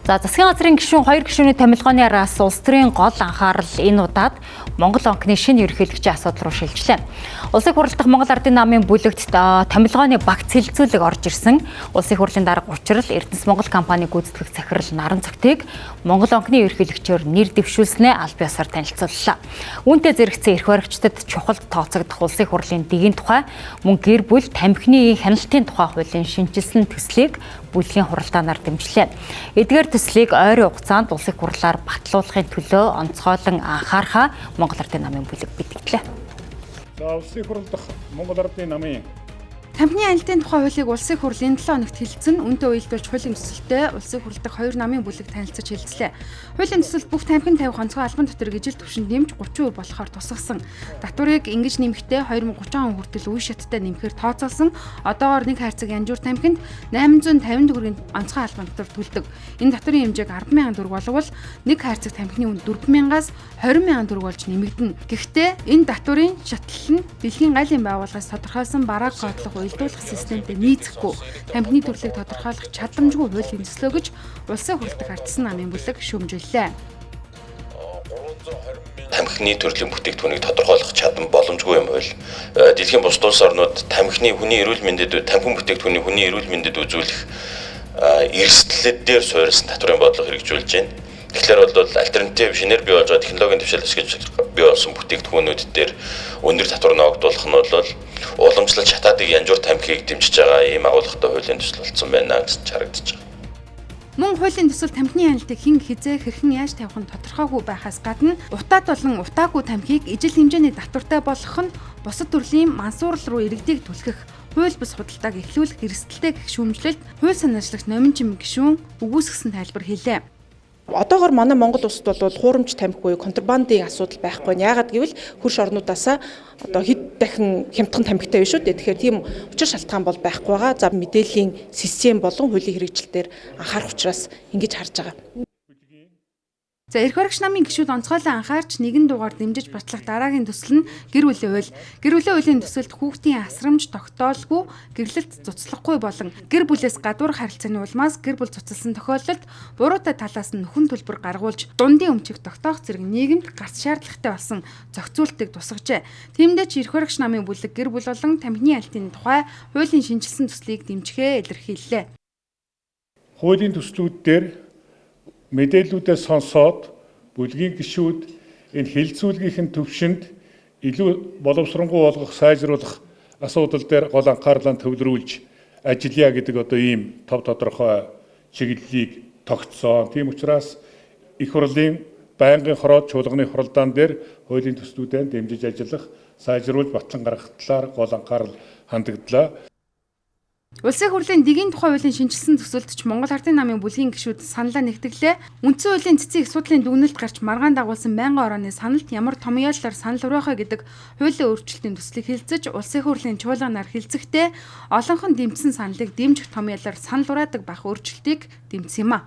За, засгийн газрын гишүүн, хоёр гишүүний томилгооны араас улс төрийн гол анхаарал энэ удаад Монгол банкны шинэ ерөнхийлөгчийн асуудал руу шилжлээ. Улсын их хурал дахь Монгол Ардын намын бүлэгт томилгооны багц хэлэлцүүлэг орж ирсэн. Улсын их хурлын дарга Учрал Эрдэнэс Монгол компани гүйцэтгэх захирал Наран Цогтыг Монгол банкны ерөнхийлөгчөөр нэр дэвшүүлснээ аль биесээр танилцууллаа. Үүнтэй зэрэгцэн эрх баригчдад чухалд тооцогдох Улсын их хурлын дэгийн тухай, мөн гэр бүл тамхины хяналтын тухай хуулийн шинэчилсэн төслийг бүлгийн хуралдаанаар дэмжлээ. Эдгээр төслийг ойрын хугацаанд Улсын их хурлаар батлуулахын төлөө онцгойлон анхаарахаа Монгол Ардын намын бүлэг бэлтгэлээ. За, Улсын их хурал дахь Монгол Ардын намын Тамхины хяналтын тухай хуулийг Улсын их хурл энэ 7 хоногт хэлэлцэн, үүнтэй уялдуулж хуулийн төсөлтэй Улсын их хурал дахь хоёр намын бүлэг танилцаж хэлэлцлээ. Хуулийн төсөлд бүх тамхин тавих онцгой албан татварыг ижил түвшинд нэмж 30% болохоор тусгасан. Татварыг ингэж нэмэхдээ 2030 он хүртэл үе шаттай нэмэхээр тооцоолсон. Одоогоор нэг хайрцаг янжуур тамхинд 850 төгрөгийн онцгой албан татвар төлдөг. Энэ татварын хэмжээг 10,000 төгрөг болговол нэг хайрцаг тамхины үн 4,000-аас 20,000 төгрөг болж нэмэгдэнэ. Гэхдээ энэ татварын шатлал нь Дэлхийн галын байгууллагаас тодорхойлсон бараа кодлох уялдуулах системтэй нийцэхгүй, тамхины төрлийг тодорхойлох чадамжгүй хуулийн төслөө гэж Улсын их хурал дахь Ардсан намын бүлэг шүүмжлэлээ. Тамхины төрлийн бүтээгдэхүүнийг тодорхойлох чадам боломжгүй юм хууль. Дэлхийн бусад улс орнууд тамхины хүний эрүүл мэндэд, тамхин бүтээгдэхүүний хүний эрүүл мэндэд үзүүлэх эрсдлүүд дээр суурилсан татварын бодлого хэрэгжүүлж байна. Тэгэхээр бол альтернатив, шинээр бий болж байгаа технологийн дэвшил ашиглаж бий болсон бүтээгдэхүүнүүд дээр өндөр татвар ноогдуулах нь бол уламжлалт шатаадыг янжуур тамхиг дэмжиж байгаа ийм агуулгатай хуулийн төсөл болсон байна гэж харагдаж байгаа. Мөн хуулийн төсөл тамхины хяналтыг хэн, хэзээ, хэрхэн, яаж тавих нь тодорхойгүй байхаас гадна утаад болон утаагүй тамхиг ижил хэмжээний татвартай болгох нь бусад төрлийн мансуурал руу иргэдийг түлхэх, хууль бус худалдааг эхлүүлэх эрсдэлтэй гэх шүүмжлэлд хууль санаачлагч Номин гишүүн үгүйсгэсэн тайлбар хэллээ. Одоогор манай Монгол улсад бол хуурамч тамхи буюу контрабандын асуудал байхгүй. Яагаад гэвэл хөрш орнуудаасаа одоо хэд дахин хямдхан тамхитай биш үү дээ. Тэгэхээр тийм учир шалтгаан бол байхгүй байгаа. За, мэдээллийн систем болон хуулийн хэрэгжилтээр анхаарах учраас ингэж харж байгаа. За, эрх баригч намын гишүүд онцгойлон анхаарч нэгэн дугаар дэмжиж батлах дараагийн төсөл нь гэр бүлийн хууль. Гэр бүлийн хуулийн төсөлд хүүхдийн асрамж тогтоолгүй, гэрлэлт цуцлахгүй болон гэр бүлээс гадуурх харилцааны улмаас гэр бүл цуцалсан тохиолдолд буруутай талаас нь нөхөн төлбөр гаргуулж дундын өмчийг тогтоох зэрэг нийгэмд гарц шаардлагатай болсон зохицуултыг тусгажээ. Тиймдээ ч эрх баригч намын бүлэг гэр бүл болон тамхины хяналтын тухай хуулийн шинэчилсэн төслийг дэмжихээ илэрхийллээ. Хуулийн төслүүд дээр мэдээллүүдээ сонсоод бүлгийн гишүүд энэ хэлэлцүүлгийнхэн төвшөнд илүү боловсронгуй болгох, сайжруулах асуудал дээр гол анхаарлаа төвлөрүүлж ажиллая гэдэг одоо ийм тов тодорхой чиглэлийг тогтсон. Тийм учраас их хурлын байнгын хороод чуулганы хуралдаан дээр хуулийн төслүүдэд дэмжиж ажиллах, сайжруулж батлан гаргах талаар гол анхаарал хандагдлаа. Улсын хурлын дэгийн тухай хуулийн шинэчилсэн төсөлд ч Монгол Ардын намын бүлгийн гишүүд саналаа нэгтгэлээ. Үндсэн хуулийн цэцэн их судлалын дүгнэлт гарч маргаан дагуулсан байнгын орооны саналд ямар томьёоллоор санал ураах вэ гэдэг хуулийн өөрчлөлтийн төслийг хэлэлцэж, Улсын хурлын чуулганаар хэлэлцэхдээ олонх нь дэмжсэн саналыг дэмжих томьёолоор санал ураадаг байх өөрчлөлтийг дэмжсэн юм а.